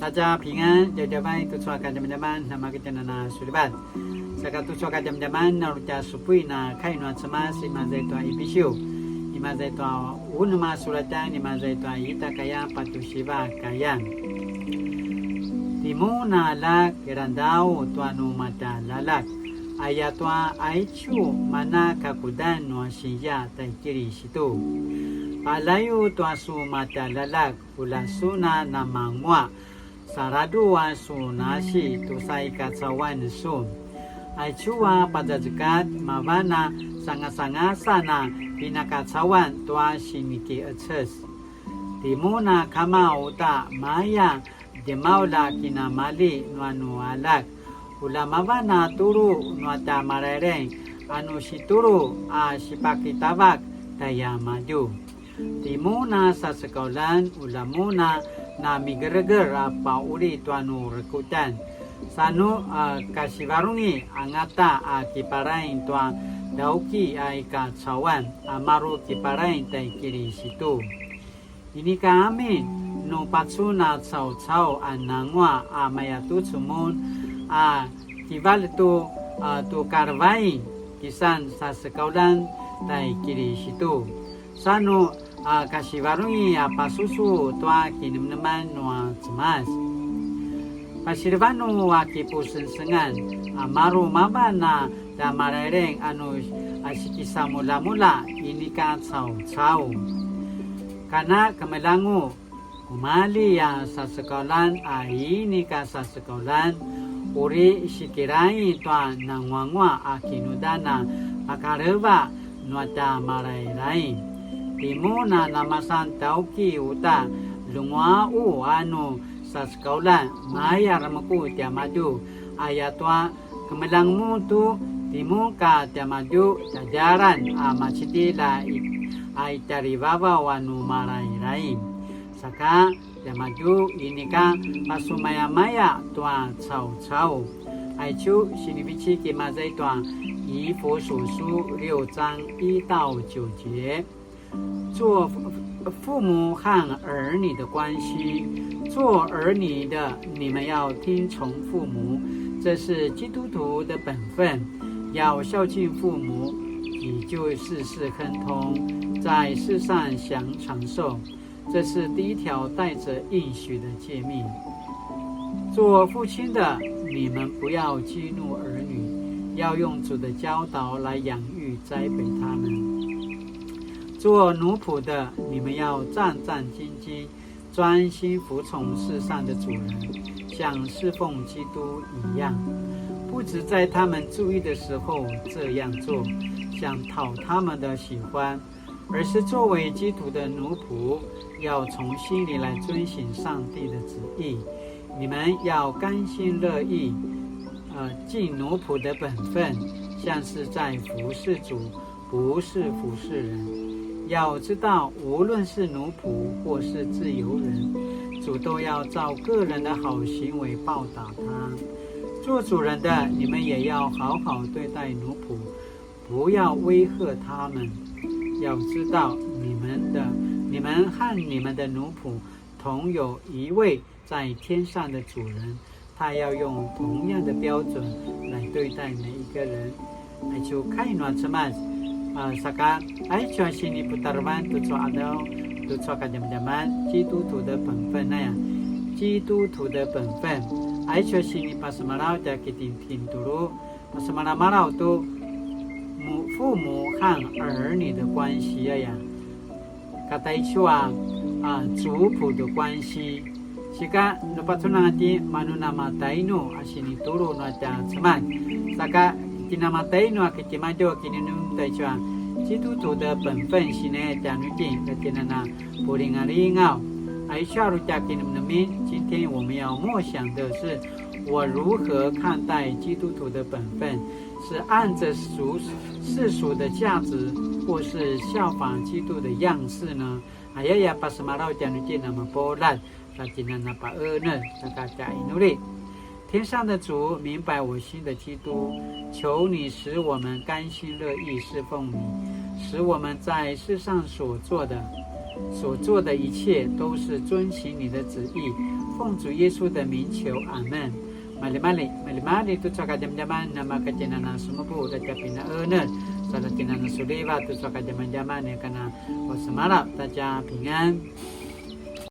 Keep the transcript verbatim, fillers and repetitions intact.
大家平安, djavadjavay tucu a kadjamadjaman, namakitjen a na sulivat. Saka tucu a kadjamadjaman, na uri tja supuin a kai nua Cemas, imaza i tua Ipisu, imaza i tua unem a sulatjan, imaza i tua ita kayan, patje siva kayan. Timun a aljak, kilangdau tua nu matjaljaljak. Ayatua aicu mana kakudan nua sinzia tai Kirisitu. Palayu tua su matjaljaljak, ula sun a namanguaq, saladruq a su nasi tusa i kacauan sun. Aicu a pazazekatj mavan a sangasangasan a pinakacauan tua sinikiqeces. Timun a kama uta maya djemaulj a kinamali nua nu aljak. Ula mavan a tulu nua tja Malaileng a nu situlu a sipakitavak tjaiamadju. Timun a sasekauljan, ula mun a namigereger a pauli tua nu rekutjan. Sa nu, a, kasivarungi angata a kiparain tua tauki a i kacauan, a maru kiparain tai Kirisitu. Inika amin, nu pacun a caucau a nanguaq a mayatucu mun a kivalj tu, a, tu kalevain kisan sasekauljan tai Kirisitu. Sa nu, a, kasivarungi a pasusu tua kinemeneman nua Cemas. Pasilivanu a kipusengsengan, a maru mavan a tja Malaileng a nu, a sikisamuljamulja inika caucau. Kana kemeljangu, kumalji a sasekauljan a inika sasekauljan, uri sikilai tua nanguanguaq a kinudan a pakaleva nua tja Malailai. Timun a namasan tauki uta, ljenguaqu a nu sasekauljan, maya remeku tiamadju, ayatua kemeljang mun tu timun ka tiamadju tjadjalan a macidilj a i, a i tjarivavaw a nu Malailai. Saka tiamadju inika pasumayamaya tua caucau. Aicu sinivecik imaza i tua 以弗所書六章一到九節。 做父母和儿女的关系，做儿女的，你们要听从父母，这是基督徒的本分。要孝敬父母，你就事事亨通，在世上享长寿。这是第一条带着应许的诫命。做父亲的，你们不要激怒儿女，要用主的教导来养育栽培他们。 做奴仆的，你们要战战兢兢，专心服从世上的主人，像侍奉基督一样。不只在他们注意的时候这样做，想讨他们的喜欢，而是作为基督的奴仆，要从心里来遵行上帝的旨意。你们要甘心乐意，呃，尽奴仆的本分，像是在服侍主， 不是服侍人。要知道，无论是奴仆或是自由人，主都要照个人的好行为报答他。做主人的，你们也要好好对待奴仆，不要威吓他们。要知道，你们的，你们和你们的奴仆同有一位在天上的主人，他要用同样的标准来对待每一个人。Aicu kai nua Cemas, a, saka, aicu a siniputarevan tucu a qadaw, tucu a kadjamadjaman, 基督徒的本分 aya. 基督徒的本分, aicu a sinipasemalaw tja kitjingtjing tulu, pasemalamalaw tu mu-, 父母和儿女的关系 aya. Kataicu a, a, 族谱的关系. Sika, nu pacunanga ti manu namatainu a sinitulu nua tja Cemas. Saka, kinamatainu a kitimadju a kinemenem taicu a 基督徒的本分 sinaya tjanuitjen, katinana pulingalingaw. Aicu a ru tja kinemenemin, 今天我们要默想的是，我如何看待基督徒的本分？ 是按着俗-，世俗的价值，或是效法基督的样式呢？Ayaya pasemalaw tjanuitjen a mapuljat, sa tjinana paenel, sa tja inuli. 天上的主，明白我心的基督，求你使我们甘心乐意侍奉你，使我们在世上所做的，所做的一切都是遵行你的旨意，奉主耶稣的名求，阿门。Malimali, malimali tucu a kadjamadjaman, namakatjinana sumupu, tjapina enel, salatjinana suliva tucu a kadjamadjaman, kana wasemala, tjapingan.